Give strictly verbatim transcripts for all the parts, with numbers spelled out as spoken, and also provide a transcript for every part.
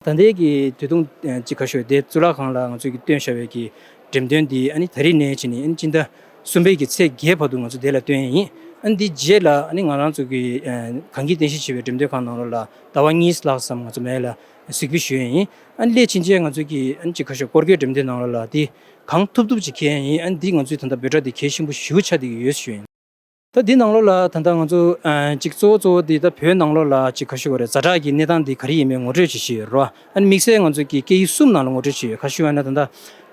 ད་ལྟའི་གི་དུས་ཐུང་ཅིག་ཁ་ཤོར་དེ་གཙུག་ལག་ཁང་ལ་ང་ཚོས་ཀྱི་བཏོན་བཞག་པའི་གི་འགྲེམས་སྟོན་འདི་ཨ་ནི་ད་རེས་ནས་བྱས་ནས་ཨ་ནི་སྤྱི་ཟླ་གསུམ་པའི་གི་ཚེས་བརྒྱད་བར་དུ་ང་ཚོ་དེ་ལ་བཏོན་ཡ་ཡིན། ཨ་ནི་འདི་རྗེས་ལ་ཨ་ནི་ང་རང་ཚོ་གི་གངས་སྐྱིད་རྟེན་གཞི་བྱས་པའི་འགྲེམས་སྟོན་ཁང་ནང་ལོགས་ལ་ཟླ་བ་གཉིས་ལྷག་ཙམ་ང་ཚོ་མེ་ལ་གཟིགས་འབུལ་ཞུ་ཡ་ཡིན། ཨ་ནི་སླད་ཕྱིན་ཆད་ང་ཚོ་གི་ཨ་ནི་ཅིག་ཁ་ཤོར་སྐོར་སྐྱོད་འགྲེམས་སྟོན་ནང་ལོགས་ལ་དེ་གང་ཐུབ་ཐུབ་ཅིག་འཁྱེར་ཡ་ཡིན། ཨ་ནི་འདི་ང་ཚོའི་ད་ལྟ་འབོད་སྒྲ་འདི་གལ་ཆེན་པོ་ཞེ་པོ་ཆགས་བསྡད་ཀྱི་ཡོད་ཞུ་ཡ་ཡིན། ད་འདི་ནང་ལོགས་ལ་ད་ལྟ་ང་ཚོ་ཨ་ཅིག་གཙོ་བོ་གཙོ་བོ་འདི་ད་བོད་ནང་ལོགས་ལ་ཅིག་ཁ་ཤོར་བ་རེད། ཛ་དྲག་གི་གནས་སྟངས་འདི་ག་རེ་ཡིན་མིན་ངོ་སྤྲོད་ཅིག་ཞུས་ཡོད་རེད་བ། ཨ་ནི་དམིགས་བསལ་ང་ཚོ་གི་སྐད་ཡིག་གསུམ་ནང་ལ་ངོ་སྤྲོད་ཅིག་ཡོད། ཁ་ཤོར་བ་ན་ད་ལྟ་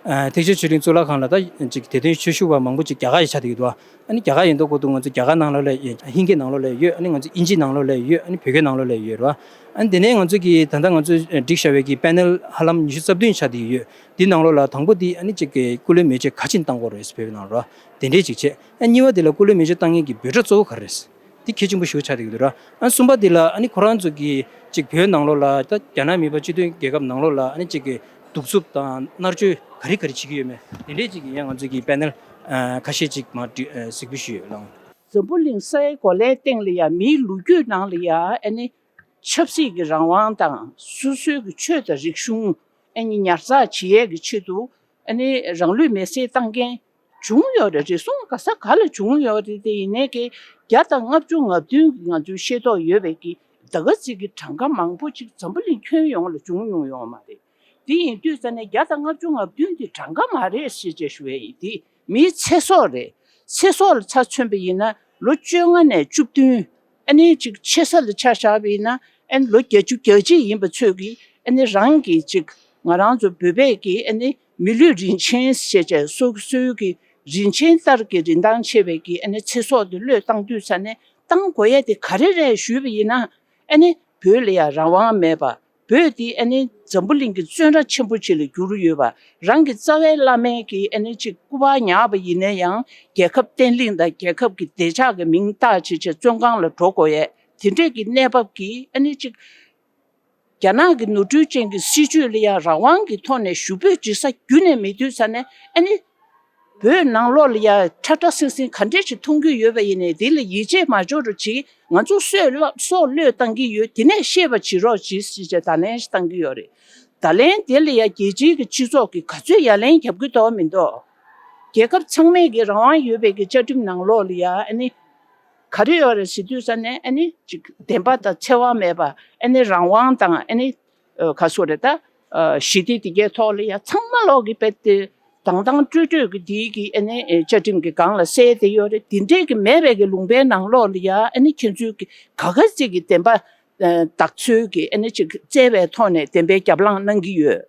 ཨ་ཐེག་ཆེན་ཆོས་གླིང་གཙུག་ལག་ཁང་ལ་ད་ཅིག་དད་ལྡན་ཆོས་ཞུ་བ་མང་པོ་ཅིག་རྒྱ་གར་ཡི་ཆགས་བསྡད་ཀྱི་འདུག་བ། ཨ་ནི་རྒྱ་གར་ཡིན་མདོག་ཁ་ཐུག་ང་ཚོ་རྒྱ་གར་ནང་ལོགས་ལ་ཡོད། ཧིན་སྐད་ནང་ལོགས་ལ་ཡོད། ཨ་ནི་ང་ཚོ་དབྱིན་ཇི་ནང་ལོགས་ལ་ཡོད། ཨ་ནི་བོད་སྐད་ནང་ལོགས་ལ་ཡོད་རེད་བ། ཨ་ནི་དེ་ནས་ང་ཚོ་གི་ད་ལྟ་ང་ཚོ་བསྒྲིགས་བཞག་པའི་གི་པེ་ནལ་ཧ་ལམ་ཉི་ཤུ་རྩ་བདུན་ཆགས་བསྡད་ཀྱི་ཡོད། འདི་ནང་ལོགས་ལ་དང་པོ་འདི་ཨ་ནི་ཅིག་གི་སྐུ་ལུས་མེ་མཆོད་ག་ཅིག་བཏང་དགོས་རེད་བོད་ནང་ལོགས་དེ་འདྲས་ཅིག་བྱས། ཨ་གཉིས་པ་འདི་ལ་སྐུ་ལུས་མེ་མཆོད་བཏང་མཁན་གྱི་འབོད་སྒྲ་གཙོ་བོ་ག་རེ་རེད། འདི་གལ་ཆེན་པོ་ཞེ་པོ་ཆགས་བསྡད་ཀྱི་འདུག་ར། ཨ་གསུམ་པ་འདི་ལ་ཨ་ནི་ཁོ་རང་ཚོ་གི་ཅིག་བོད་ནང་ལོགས་ལ་ད་རྒྱ་ནག་མི་དམངས་སྤྱི་མཐུན་རྒྱལ་ཁབ་ནང་ལོགས་ལ་ཨ་ནི་ཅིག་གི་གདུག་རྩུབ་དང་མནར་གཅོད་ག་རེ་ག་རེ་བྱེད་ཀྱི་ཡོད་མེད་དེ་འདྲས་ཅིག་གི་ཡང་ང་ཚོ་གི་པེ་ནལ་ཨ་ཁ་ཤས་ཅིག་མར་འདི་ཨ་གཟིགས་འབུལ་ཞུས་ཡོད་ལགས། འཛམ་བུ་གླིང་ས་ཡི་གོ་ལའི་སྟེང་ལ་ཡ་མིའི་ལོ་རྒྱུས་ནང་ལ་ཡ་ཨ་ནི་ཆབ་སྲིད་ཀྱི་རང་དབང་དང་སོ་སོའི་གི་ཆོས་དང་རིག་གཞུང་ཨ་ནི་ཉར་ཚགས་བྱེད་ཡས་ཀྱི་ཆེད་དུ་ཨ་ནི་རང་ལུས་མེར་སྲེག་བཏང་མཁན་བྱུང་ཡོད་རེད། རེ་ཟུང་ག་ས་ག་ལ་བྱུང་ཡོད་རེད། དེ་ཡིན་ནའི་གི་བརྒྱ་དང་ལྔ་བཅུ་ང་བདུན་གི་ང་ཚོའི་ཤེས་རྟོགས་ཡོད་པའི་གི་ད་ག་ཚོད་ཀྱི་གྲངས་ཀ་མང་པོ་ཅིག་འཛམ་བུ་གླིང་ཁྱོན་ཡོངས་ལ་བྱུང་མྱོང་ཡོད་མ་རེད། དེ་ཡིན་དུས་ཙ་ནས་བརྒྱ་དང་ལྔ་བཅུ་ང་བདུན་དེ་གྲངས་ཀ་མ་རེད་ཟེར་བྱས་ཞུ་ཡས་ཡིན། དེ་མིའི་ཚེ་སྲོག་རེད། ཚེ་སྲོག་ལ་ཆ་མཚོན་པ་ཡིན་ན་ལོ་བཅོ་ལྔ་ནས་བཅུ་བདུན། ཨ་ནི་ཅིག་ཆེ་ས་ལ་ཆ་བཞག་པ་ཡིན་ན་ཨ་ནི་ལོ་བརྒྱད་ཅུ་གྱ་གཅིག་ཡིན་པ་ཚོས་ཀྱིས་ཨ་ནི་རང་གི་ཅིག་ང་རང་ཚོ་བོད་པས་ཀྱིས་ཨ་ནི་མི་ལུས་རིན་ཆེན་ཞེས་བྱས་སོ་སོའི་གི་རིན་ཆེན་ལྟར་གྱི་རིན་ཐང་ཆེ་བའི་གི་ཨ་ནི་ཚེ་སྲོག་དེ་བློས་བཏང་དུས་ཙ་ནས་བཏང་དགོས་ཡས་དེ་ག་རེ་རེད་ཞུས་པ་ཡིན་ན་ཨ་ནི་བོད་ལ་ཡང་རང་དབང་མེད་པ། བོད་འདི་ཨ་ནི་འཛམ་བུ་གླིང་གི་བཙོན་ར་ཆེན་པོ་ཅིག་ལ་གྱུར་ཡོད་པ། རང་གི་རྩ་བའི་བླ་མའི་གི་ཨ་ནི་ཅིག་སྐུ་པར་ཉར་བ་ཡིན་ན་ཡང་རྒྱལ་ཁབ་བརྟན་ལྷིང་དང་རྒྱལ་ཁབ་ཀྱི་བདེ་འཇགས་ཀྱི་མིང་བཏགས་བྱས་བྱས་བཙོན་ཁང་ལ་འགྲོ་དགོས་ཡས་དེ་འདྲས་ཀྱི་གནས་བབ་ཀྱིས་ཨ་ནི་ཅིག་རྒྱ་ནག་གི་ནོར་འཁྲུལ་ཅན་གྱི་སྲིད་ཇུས་ལ་ཡང་རང་དབང་གི་ཐོག་ནས་ཞུ་འབོད་བྱེད་ས་རྒྱུན་ནས་མེད་དུས་ཙ་ནས་ཨ་ནི། བོད་ནང་ལོགས་ལ་ཡ་ཁྲ་ཁྲ་སིང་སིང་ག་འདྲས་ཅིག་མཐོང་གི་ཡོད་པ་ཡིན་ནའི་དེ་ལ་ཡིད་ཆེས་མ་འཇོག་རོགས་གྱིས། ང་ཚོ་སྲོག་བློ་སྲོག་བློས་བཏང་གི་ཡོད། དེ་ནས་ཤེས་པ་བྱེད་རོགས་གྱིས་ཞེས་བྱས་བརྡ་ལན་ཞིག་བཏང་གི་ཡོད་རེད། བརྡ་ལན་དེ་ལ་ཡ་རྒྱལ་སྤྱིའི་གི་སྤྱི་ཚོགས་ཀྱིས་ག་ཚོད་ཡ་ལན་རྒྱབ་གི་འདུག་མི་འདུག་རྒྱལ་ཁབ་ཚང་མས་ཀྱི་རང་དབང་ཡོད་པའི་གི་བཅའ་ཁྲིམས་ནང་ལོགས་ལ་ཡ་ཨ་ནི་ག་རེ་ཡོད་རེད་ཟེར་དུས་ཙ་ནས་ཨ་ནི་ཅིག་བདེན་པ་དང་འཚེ་བ་མེད་པ་ཨ་ནི་རང་དབང་དང་ཨ་ནི། ཨ་ག་སོ་རེད་ད། ཨ་ཞི་བདེ་དེ་གའི་ཐོག་ལ་ཡ་ཚང་མ་ལོག་གི་དཔེ་དེ་དང་དང་སྤྲོས་སྤྲོས་ཀྱི་དེའི་གི་ཨ་ནི་ཨེ་བཅའ་ཁྲིམས་ཀྱི་སྒང་ལ་གསལ་བསྡད་ཡོད་རེད། དེ་འདྲས་ཀྱི་མེད་པའི་གི་ལུང་པའི་ནང་ལོག་ལ་ཡ་ཨ་ནི་ཁྱེད་ཚོའི་གི་ག་ག་ཅིག་གི་བདེན་པ་ཨ་བདག་འཚོལ་གྱི་ཨ་ནི་ཅིག་བཙལ་བའི་ཐོག་ནས་བདེན་པའི་རྒྱབ་ལངས་གནང་གི་ཡོད།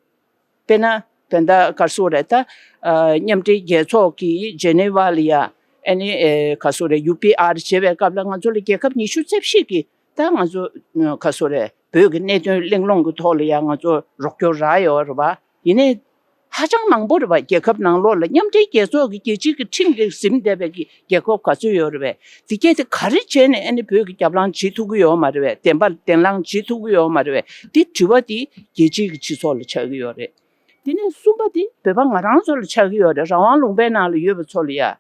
དཔེར་ན་ད་ལྟ་ག་སོ་རེད་ད། ཨ་མཉམ་འབྲེལ་རྒྱལ་ཚོགས་ཀྱི་ཇེ་ནེ་ཝ་ལ་ཡ་ཨ་ནི་ཨེ་ག་སོ་རེད་ཡུ་པི་ཨར་བྱེད་པའི་སྐབས་ལ་ང་ཚོ་ལ་རྒྱལ་ཁབ་ཉི་ཤུ་རྩ་བཞི་གི་ད་ང་ཚོ་ག་སོ་རེད་བོད་ཀྱི་གནད་དོན་གླེང་སློང་གི་ཐོག་ལ་ཡང་ང་ཚོ་རོགས་སྐྱོར་རག་ཡོད་རེད་བ། ཡིན་ནའི་ཧ་ཅང་མང་པོ་རེད་བ། རྒྱལ་ཁབ་ནང་ལོགས་ལ་མཉམ་འབྲེལ་རྒྱལ་ཚོགས་ཀྱི་རྒྱལ་སྤྱི་གི་ཁྲིམས་ཀྱིས་ཟིན་བསྡད་པའི་གི་རྒྱལ་ཁབ་ག་ཚོད་ཡོད་རེད་བས། དེ་གས་དེ་ག་རེ་བྱས་ནས་ཨ་ནི་བོད་ཀྱི་རྒྱབ་ལངས་བྱེད་ཐུབ་ཀྱི་ཡོད་མ་རེད་བས། བདེན་པ་བདེན་ལངས་བྱེད་ཐུབ་ཀྱི་ཡོད་མ་རེད་བས། དེ་དྲི་བ་དེ་རྒྱལ་སྤྱིའི་གི་སྤྱི་ཚོགས་ལ་ཆགས་ཀྱི་ཡོད་རེད། དེ་ནས་གསུམ་པ་དེ་བོད་པ་ང་རང་ཚོ་ལ་ཆགས་ཀྱི་ཡོད་རེད། རང་དབང་ལུང་པའི་ནང་ལ་ཡོད་པ་ཚོ་ལ་ཡ།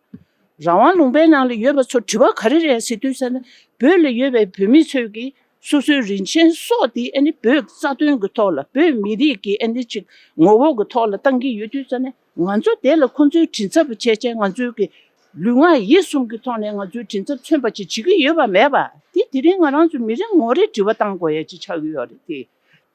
རང་དབང་ལུང་པའི་ནང་ལ་ཡོད་པ་ཚོ་དྲི་བ་ག་རེ་རེད་ཟེར་དུས་ཙ་ན་བོད་ལ་ཡོད་པའི་བོད་མི་ཚོས་ཀྱིས་སོ་སོའི་རིན་ཆེན་སྲོག་དེ་ཨ་ནི་བོད་རྩ་དོན་གྱི་ཐོག་ལ་བོད་མི་རིགས་ཀྱི་ཨ་ནི་ཅིག་ངོ་བོ་གི་ཐོག་ལ་བཏང་གི་ཡོད་དུས་ཙ་ན་ང་ཚོ་དེ་ལ་ཁོང་ཚོའི་མགྲིན་ཚབ་བྱས་བྱས་ང་ཚོའི་གི་ལུས་ངག་ཡིད་གསུམ་གྱི་ཐོག་ནས་ང་ཚོའི་མགྲིན་ཚབ་མཚོན་པ་ཅིག་བྱེད་ཀྱི་ཡོད་པ་མེད་པ་དེ་དེ་རིང་ང་རང་ཚོ་མི་རེ་ངོ་རེ་དྲི་བ་བཏང་དགོས་ཡ་ཅིག་ཆགས་ཀྱི་ཡོད་རེད་དེ།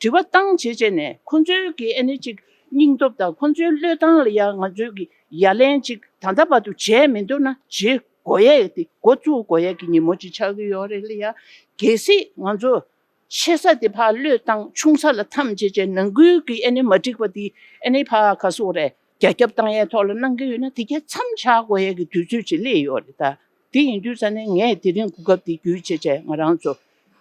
དྲི་བ་བཏང་བྱས་བྱས་ནས་ཁོང་ཚོའི་གི་ཨ་ནི་ཅིག་སྙིང་སྟོབས་དང་ཁོང་ཚོའི་བློས་བཏང་ལ་ཡང་ང་ཚོའི་གི་ཡ་ལན་ཅིག་ད་ལྟ་བར་དུ་བྱས་མི་འདུག་ན་བྱེད་དགོས་ཡས་དེ་འགོ་བཙུགས་དགོས་ཡས་ཀྱི་ཉིན་མོ་ཅིག་ཆགས་ཀྱི་ཡོད་རེད་ལ་ཡ། གལ་སྲིད་ང་ཚོ་ཆེ་ས་དེ་ཕར་བློས་བཏང་ཆུང་ས་ལ་འཐམ་བྱས་བྱས་ནང་ཁུལ་གི་ཨ་ནི་མ་འགྲིག་པ་དེ་ཨ་ནི་ཕར་ག་སོག་རེད་རྒྱ་ཁྱབ་བཏང་ཡས་ཐོག་ལ་གནང་གི་ཡོད་ན་དེ་གས་མཚམས་བཞག་དགོས་ཡས་ཀྱི་དུས་ཚོད་ཅིག་སླེབས་ཡོད་རེད་ད། དེ་ཡིན་དུས་ཙ་ནས་ངས་དེ་རིང་གོ་སྐབས་འདི་བརྒྱུད་བྱས་བྱས་ང་རང་ཚོ་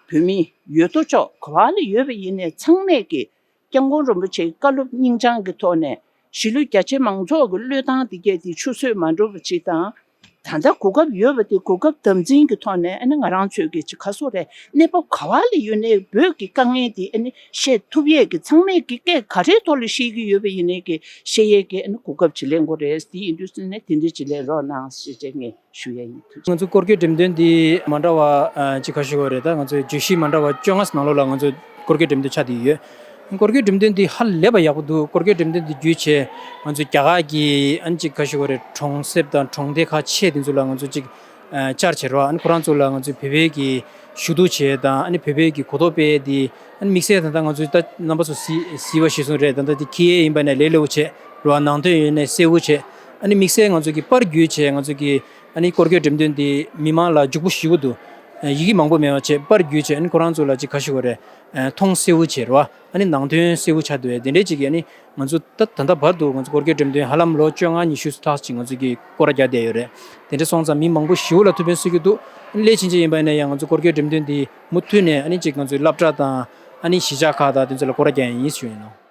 བོད་མི་ཡོད་དོ་ཅོག་ག་བ་ལ་ཡོད་པ་ཡིན་ནའི་ཚང་མས་ཀྱི་སྐྱབས་མགོན་རིན་པོ་ཆེའི་བཀའ་སློབ་སྙིང་བཅངས་ཀྱི་ཐོག་ནས་གཞིས་ལུས་རྒྱ་ཆེ་མང་ཚོགས་ཀྱི་བློས་བཏང་འདི་གས་འདི་ཆུད་ཟོས་མ་འགྲོ་བ་ཅིག་དང་། ད་ལྟ་གོ་སྐབས་ཡོད་པ་དེ་གོ་སྐབས་དམ་འཛིན་གྱི་ཐོག་ནས་ཨ་ནི་ང་རང་ཚོས་ཀྱི་ཅིག་ག་སོག་རེད་གནས་བབ་ག་བ་ལ་ཡོད་ནའི་བོད་ཀྱི་དཀའ་ངལ་དེ་ཨ་ནི་བཤད་ཐུབ་ཡས་ཀྱི་ཚང་མས་ཀྱི་སྐད་ག་རེའི་ཐོག་ལ་བཤད་ཀྱི་ཡོད་པ་ཡིན་ནའི་ཀྱི་བཤད་ཡས་ཀྱི་ཨ་ནི་གོ་སྐབས་ཅིག་ལེན་དགོས་རེད། དེ་ཡིན་དུས་ཙ་ནས་དེ་འདྲ་ཅིག་ལེན་རོགས་གནང་ཞེས་བྱས་ངས་ཞུ་ཡས་ཡིན། ང་ཚོ་སྐོར་སྐྱོད་འགྲེམས་སྟོན་འདི་མ་འདྲ་བ་ཨ་ཅིག་ཁ་ཤས་ཡོད་རེད། ད་ང་ཚོའི་བརྗོད་གཞི་མ་འདྲ་བ་བཅོ་ལྔ་ནང་ལོགས་ལ་ང་ཚོ་སྐོར་སྐྱོད་འགྲེམས་སྟོན་ཆགས་བསྡད་ཡོད། སྐོར་སྐྱོད་འགྲེམས་སྟོན་འདི་ཧ་ལས་པ་ཡག་པོ་འདུག་སྐོར་སྐྱོད་འགྲེམས་སྟོན་འདི་བརྒྱུད་བྱས་ང་ཚོས་རྒྱ་གར་གྱི་ཨ་ནི་ཅིག་ག་ཞུ་དགོས་རེད། གྲོང་གསེབ་དང་གྲོང་སྡེ་ཁག་ཆེ་དེ་ཚོ་ལ་ང་ཚོ་ཅིག་ཨ་བཅར་བྱས་རོགས། ཨ་ནི་ཁོ་རང་ཚོ་ལ་ང་ཚོས་བོད་པའི་གི་ཞུ་གཏུག་བྱས་དང་ཨ་ནི་བོད་པའི་གི་གོ་རྟོགས་སྤེལ་དེ་ཨ་ནི་དམིགས་བསལ་ད་ལྟ་ང་ཚོས་ད་རྣམ་པ་ཚོ་གཟིགས་གཟིགས་པ་ཤེས་སོང་རེད། ད་ལྟ་དེ་ཁྱི་ཡིན་པ་ནས་ལས་སླ་པོ་བྱས་རོགས། ནང་དོན་ཡོད་ནས་གསལ་པོ་བྱས། ཨ་ནི་དམིགས་བསལ་ང་ཚོ་གི་པར་བརྒྱུད་བྱས་ང་ཚོ་གི་ཨ་ནི་སྐོར་སྐྱོད་འགྲེམས་སྟོན་དེ་མི་མང་ལ་འཇུག་པོ་ཞེ་པོ་འདུག་ཡི་གེ་མང་པོ་མེད་པ་བྱས་པར་བརྒྱུད་བྱས། ཨ་ནི་ཁོ་རང་ཚོ་ལ་ཅིག་ག་ཞུ་དགོས་རེད། མཐོང་གསལ་པོ་བྱས་རོགས། ཨ་ནི་ནང་དོན་གསལ་པོ་ཆགས་འདུག་བས། དེ་འདྲའི་ཅིག་གི་ཨ་ནི་ང་ཚོ་ད་ད་ལྟ་བར་དུ་ང་ཚོ་སྐོར་སྐྱོད་འགྲེམས་སྟོན་ཧ་ལམ་ལོ་བཅོ་ལྔ་ཉི་ཤུ་ལྷག་ཅིག་ང་ཚོ་གིས་སྐོར་ར་རྒྱག་བསྡད་ཡོད་རེད། དེ་འདྲ་སོང་ཙང་མི་མང་པོ་ཞེ་པོ་ལ་ཐུགས་ཕན་གསོས་ཀྱི་འདུག་སླད་ཕྱིན་ཆད་ཡིན་པ་ཡིན་ན་ཡང་ང་ཚོ་སྐོར་སྐྱོད་འགྲེམས་སྟོན་འདི་མུ་མཐུད་ནས་ཨ་ནི་ཅིག་ང་ཚོའི་སློབ་གྲྭ་དང་ཨ་ནི་གཞིས་ཆགས་ཁག་དང་དེ་ཚོ་ལ་སྐོར་ར་རྒྱག་ཡ་ཡིན་ཞུ་ཡིན་ནོ།